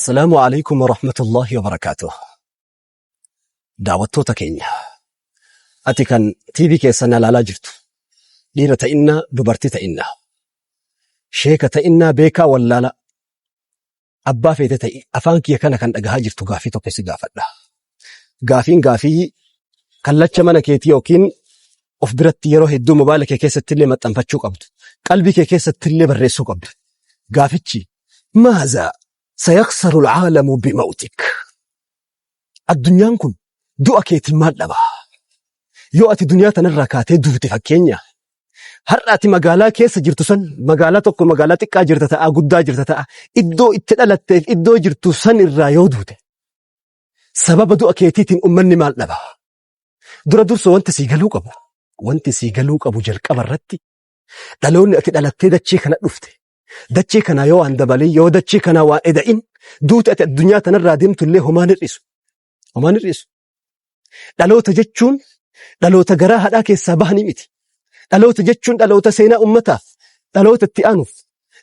Assalaamu alaikum warahmatullaahi wabarakaatuh. Daawwattoota keenya, ati kan TV keessan ilaalaa jirtu, dhiira ta'innaa, dubartii ta'innaa, sheeka ta'innaa, beekaa wallaalaa, abbaa feete ta'i, afaan kiyya kana kan dhagahaa jirtu, gaafii tokko si gaafadha. Gaafiin gaafii kallacha mana keetii yookiin of biratti yeroo hedduu mobaayila kee keessatti illee maxxanfachuu qabdu. Qalbii kee keessatti illee barreessuu qabdu. Gaafichi maaza sayaksaru alcaalamu bimawtik? Addunyaan kun du'a keetiin maal dhaba? Yoo ati duniyaa tanarraa kaatee duute, fakkeenya har'a ati magaalaa keessa jirtu san, magaalaa tokko, magaalaa xiqqaa jirta ta'a, guddaa jirta ta'a, iddoo itti dhalatteef iddoo jirtu san irraa yoo duute, sababa du'a keetiitiin ummanni maal dhaba? Dura dursa wanti sii galuu qabu jalqaba irratti, dhaloonni ati dhalattee dachee kana dhufte, dachee kanaa yoo waan dabalin, yoo dachee kanaa waan eda'in duute, ati addunyaa tanarraa deemtu illee homaan hir'isu. Homaan hir'isu. Dhaloota jechuun dhaloota garaa haadhaa keessaa bahanii miti. Dhaloota jechuun dhaloota seenaa ummataaf, dhaloota itti aanuuf,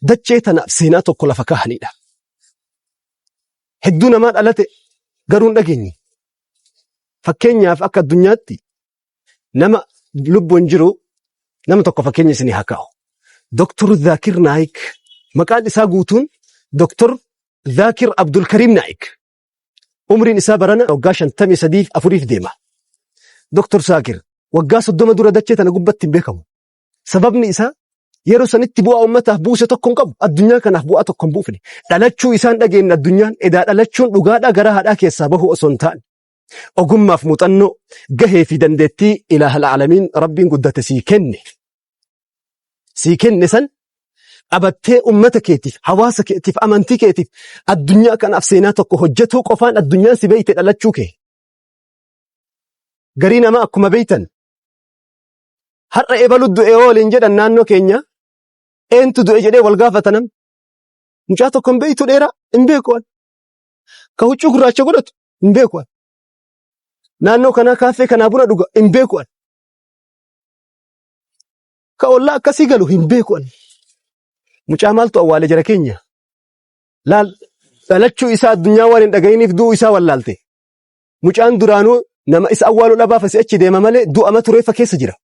dachee tanaaf seenaa tokko lafa kaa'anidha. Hedduu namaa dhalate garuu hin dhageenye. Fakkeenyaaf, akka addunyaatti nama lubbuun jiru nama tokko fakkeenya isinii haa kaa'u. Doktor Zaakir Naayik, maqaan isaa guutuun Doktor Zaakir Abdulkariim Naayik. Umriin isaa barana waggaa 53f afuriif deema. Doktor Zaakir waggaa 30 dura dachee tana gubbatti hin beekamu. Sababni isaa yeroo sanitti bu'aa uummataaf buuse tokko hin qabu. Addunyaa kanaaf bu'aa tokko hin buufne. Dhalachuu isaan dhageenye addunyaan edaa dhalachuun dhugaadhaa gara haadhaa keessaa bahu osoo hin taane, ogummaaf muuxannoo, gahee fi dandeettii ilaahal aalamiin, rabbiin guddate, sii kenne. Sii kenne san qabattee ummata keetiif, hawaasa keetiif, amantii keetiif, addunyaa kanaaf seenaa tokko hojjetuu qofaan addunyaan si beeyte dhalachuu kee. Garii namaa akkuma beeytan har'a ebalu du'e waliin jedhan, naannoo keenya eentu du'e jedhee wal gaafata. Mucaa tokko hin beeytu, dheeraa hin beeku an. Ka huccuu gurraacha godhatu hin beeku an. Naannoo kanaa kaaffee kanaa buna dhuga hin beeku an. Ka ollaa akkasii galu hin beeku an. Mucaa maaltu awwaale jara keenya? Laal, dhalachuu isaa addunyaa waan hin dhaga'iniif du'uu isaa wallaalte. Mucaan duraanuu nama isa awwaaluu dhabaaf asii achi deema malee du'ama tureeffa keessa jira.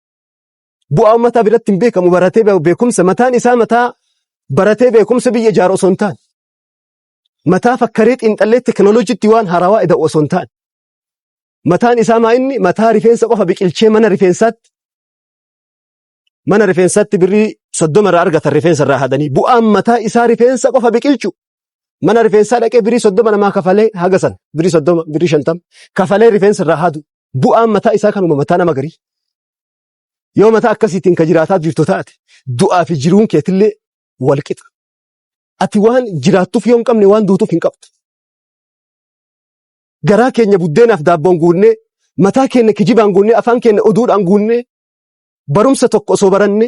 Bu'aa uummataa biratti hin beekamu. Baratee beekumsa mataan isaa mataa baratee beekumsa biyya ijaaru osoo hin taane, mataa fakkaree xiinxallee teknooloojiitti waan haarawaa eda'u osoo hin taane, mataan isaa maa inni mataa rifeensa qofa biqilchee mana rifeensaatti birrii 30 irraa argatan rifeensa irraa hadanii, bu'aan mataa isaa rifeensa qofa biqilchu, mana rifeensaa dhaqee birrii 30 namaa kafalee, haga san birrii 30, birrii 50 kafalee rifeensa irraa hadu, bu'aan mataa isaa kanuma. Mataa nama garii yoo mataa akkasiitiin ka jiraataa jirtu taate, du'aa fi jiruun keetillee wal qixa. Ati waan jiraattuuf yoo hin qabne, waan duutuuf hin qabdu. Garaa keenya buddeenaaf daabboon guunnee, mataa keenya kijibaan guunnee, afaan keenya oduudhaan guunnee, barumsa tokko osoo baranne,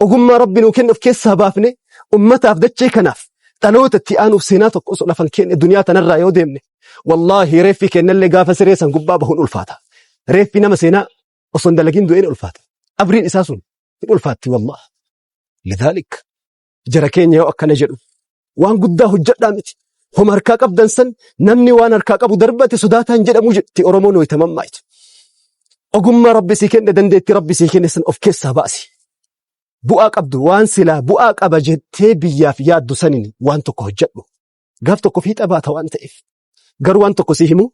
ogummaa rabbi nuu kenne of keessaa baafne, ummataaf, dachee kanaaf, dhaloota itti aanuuf seenaa tokko osoo lafan kenne, duniyaa tanarraa yoo deemne, wallaahi reeffi kennallee gaafa siree san gubbaa bahuun ulfaata. Reeffi nama seenaa osoo hin dalagin du'een ulfaata. Abriin isaa sun hin ulfaatti wallah. Lidhaalik, jara keenya, yoo akkana jedhu waan guddaa hojjedhaa miti. Homa harkaa qabdan san, namni waan harkaa qabu darbate sodaataan jedhamu jetti Oromoon wayita mammaayitu. Ogummaa rabbi sii kenne, dandeettii rabbi sii kenne san of keessaa baasi. Bu'aa qabdu, waan silaa bu'aa qaba jettee biyyaaf yaaddu saniin waan tokko hojjedhu. Gaaf tokko fiixa baata waan ta'eef. Garuu waan tokko si himu,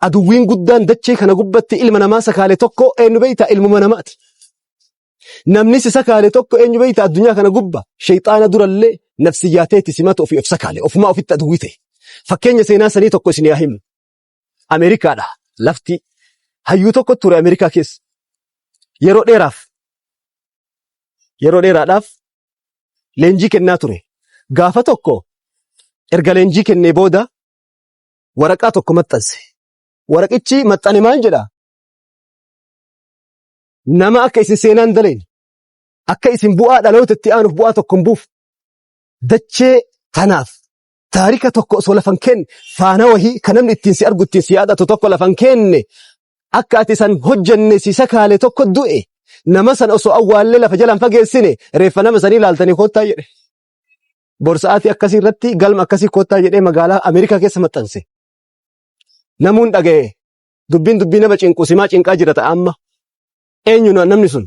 aduwwiin guddaan dachee kana gubbatti ilma namaa sakaale tokko eenyu beeyta? Ilmuma namaati. Namni si sakaale tokko eenyu beeyta addunyaa kana gubba? Shayxaana durallee nafsiyyaateeti simatu ofii of sakaale, ofumaa ofitti aduwwii ta'e. Fakkeenya seenaa sanii tokko isin yaa himu. Ameerikaadha lafti, hayyuu tokko ture Ameerikaa keessa. Yeroo dheeraadhaaf leenjii kennaa ture. Gaafa tokko erga leenjii kennee booda waraqaa tokko maxxanse. Waraqichi maxxane maal jedha? Nama akka isin seenaan daleen, akka isin bu'aa dhaloota itti aanuuf bu'aa tokko hin buuf, dachee tanaaf taarika tokko osoo lafan kenne, faana wahii kan namni ittiin si argu, ittiin si yaadatu tokko lafan kenne, akka ati san hojjenne si sakaale tokko du'e, nama san osoo awwaallee lafa jalaan fageessine, reeffa nama sanii ilaaltanii koottaa jedhe. Bor sa'aatii akkasii irratti galma akkasii koottaa jedhee magaalaa Ameerikaa keessa maxxanse. Namuun dhaga'e. Dubbiin dubbii nama cinqu simaa cinqaa jira ta'a amma. Eenyu namni sun?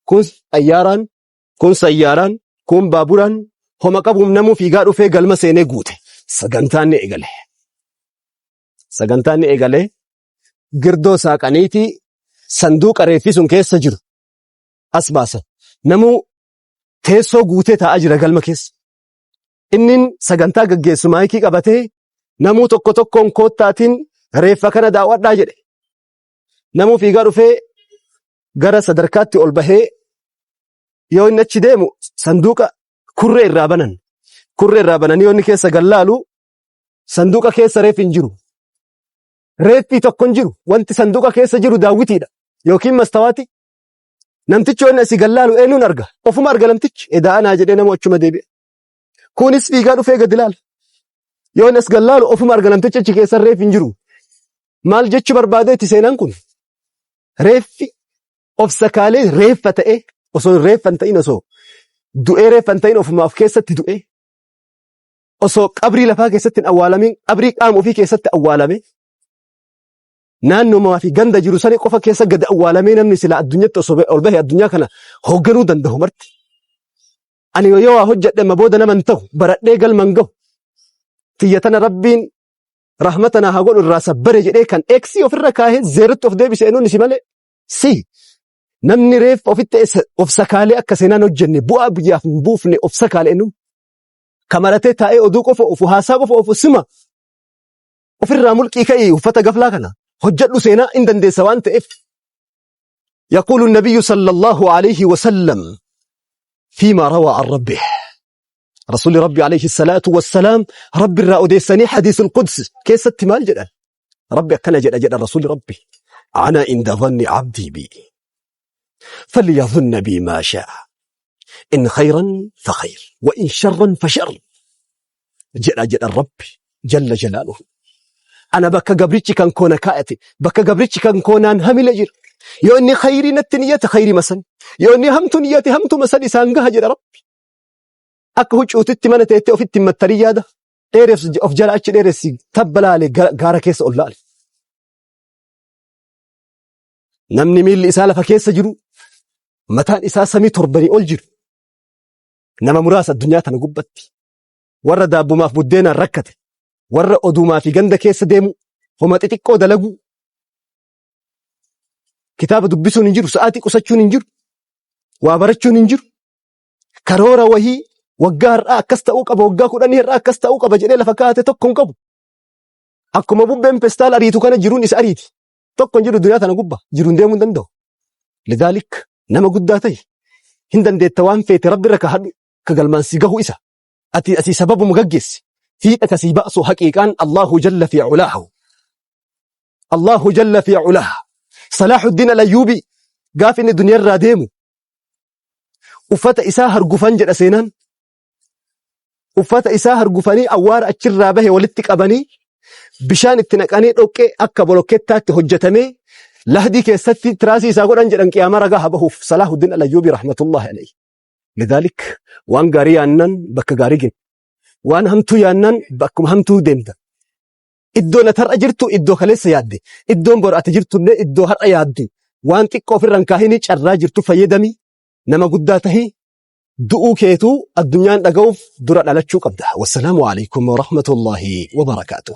Kun xayyaaraan, kun sayyaaraan, kun baaburaan homa qabuun namuu fiigaa dhufee galma seenee guute. Sagantaan ni eegale. Sagantaan ni eegale. Girdoo saaqaniitii sanduuqa reeffi sun keessa jiru as baasan. Namuu teessoo guutee taa'aa jira galma keessa. Innin sagantaa gaggeessu maayikii qabatee namuu tokko tokkoon koottaatiin reeffa kana daawwadhaa jedhe. Namuu fiigaa dhufee gara sadarkaatti ol bahee yoo inni achi deemu sanduuqa kurree irraa banan. Kurree irraa bananii yoo inni keessa gallaalu sanduuqa keessa reeffi hin jiru. Reeffi tokko hin jiru. Wanti sanduuqa keessa jiru daawwitiidha yookiin mastawaati. Namtichi yoo inni asii gallaalu eenyuun arga? Ofuma arga namtichi. Edaa anaa jedhee nama achuma deebi'a. Kunis fiigaa dhufee gadi laala. Yoo inni as gallaalu ofuma arga namtichi achi keessa reeffi hin jiru. Maal jechuu barbaadeetti seenaan kun? Reeffi of sakaalee reeffa ta'ee osoo reeffa hin ta'in osoo du'ee reeffa hin ta'in ofuma of keessatti du'ee osoo qabrii lafaa keessatti hin awwaalamin qabrii qaama ofii keessatti awwaalame naannomaa fi ganda jiru sani qofa keessa gadi awwaalamee namni silaa addunyatti osoo ol bahe addunyaa kana hoogganuu danda'u marti. Ani yoo waa hojjedhe amma booda nama hin ta'u baradhee galma hin gahu. Tiyya tana rabbiin rahmata naa haa godhu irraa sabbare jedhee kan eeksii ofirra kaahee zeerotti of deebise eenyuun si malee si namni reeffa ofitti of sakaalee akka seenaan hojjenne bu'aa biyyaaf hin buufne of sakaale eenyuun kamaratee taa'ee oduu qofa ofu haasaa qofa ofu sima ofirraa mulqii ka'ii uffata gaflaa kana hojjedhu seenaa in dandeessa waan ta'eef. يقول النبي صلى الله عليه وسلم فيما روى عن ربه رسول ربي عليه الصلاة والسلام ربي irraa odeessanii حديث القدس keessatti maal jedhan ربي akkana jedha jedha رسول ربي أنا عند ظن عبدي بي فليظن بي ما شاء إن خيرا فخير وإن شرا فشر jedha jedha ربي جل جلاله. Ana bakka gabrichi kan koona kaa'ate bakka gabrichi kan koonaan hamile jira. Yoo inni khayrii natti niyyate khayrii masan, yoo inni hamtu niyyate hamtu masan isaan gaha jedha rabbi. Akka huccuutitti mana teettee ofitti hin mattarii yaada dheeressi of jala achi dheeressi tabba laale gaara keessa ol laale. Namni miilli isaa lafa keessa jiru mataan isaa samii torbanii ol jiru nama muraasa addunyaa tana gubbatti. Warra daabbumaaf buddeenaan rakkate, warra oduumaa fi ganda keessa deemu, homa xixiqqoo dalagu, kitaaba dubbisuun hin jiru, sa'aatii qusachuun hin jiru, waa barachuun hin jiru, karoora wahii waggaa har'aa akkas ta'uu qaba, waggaa 10 har'aa akkas ta'uu qaba jedhee lafa kaa'ate tokko hin qabu. Akkuma bubbeen pestaal ariitu kana jiruun isa ariiti. Tokko hin jiru duniyaa tana gubba jiruun deemuu hin danda'u. Lidhaalik nama guddaa ta'e hin dandeetta waan feete rabbi irra kaa'adhu ka galmaan si gahu isa. Ati asii sababuma gaggeessi. Fiixa kasii ba'su haqiiqaan Allahu jalla fi culaahu. Allahu jalla fi culaahu. Salaahuddin Al-Ayyuubi gaaf inni duniyaarraa deemu uffata isaa hargufan jedha seenaan. Uffata isaa hargufanii awwaara achirraa bahe walitti qabanii bishaan itti naqanii dhoqqee akka bolokkeettaatti hojjetamee lahdii keessatti tiraasii isaa godhan jedhan qiyaamaa ragaa haa bahuuf Salaahuddin Al-Ayyuubi rahmatullahi alayhi. Lidhaalik waan gaarii yaannan bakka gaarii geessa. Waan hamtuu yaannan bakkuma hamtuu deemta. Iddoon ati har'a jirtu iddoo kaleessa yaadde. Iddoon bor ati jirtullee iddoo har'a yaaddu. Waan xiqqoo ofirra hin kaahini carraa jirtu fayyadami. Nama guddaa tahi du'uu keetuu addunyaan dhaga'uuf dura dhalachuu qabda. Wassalaamu alaikum wa rahmatullahi wa barakaatuh.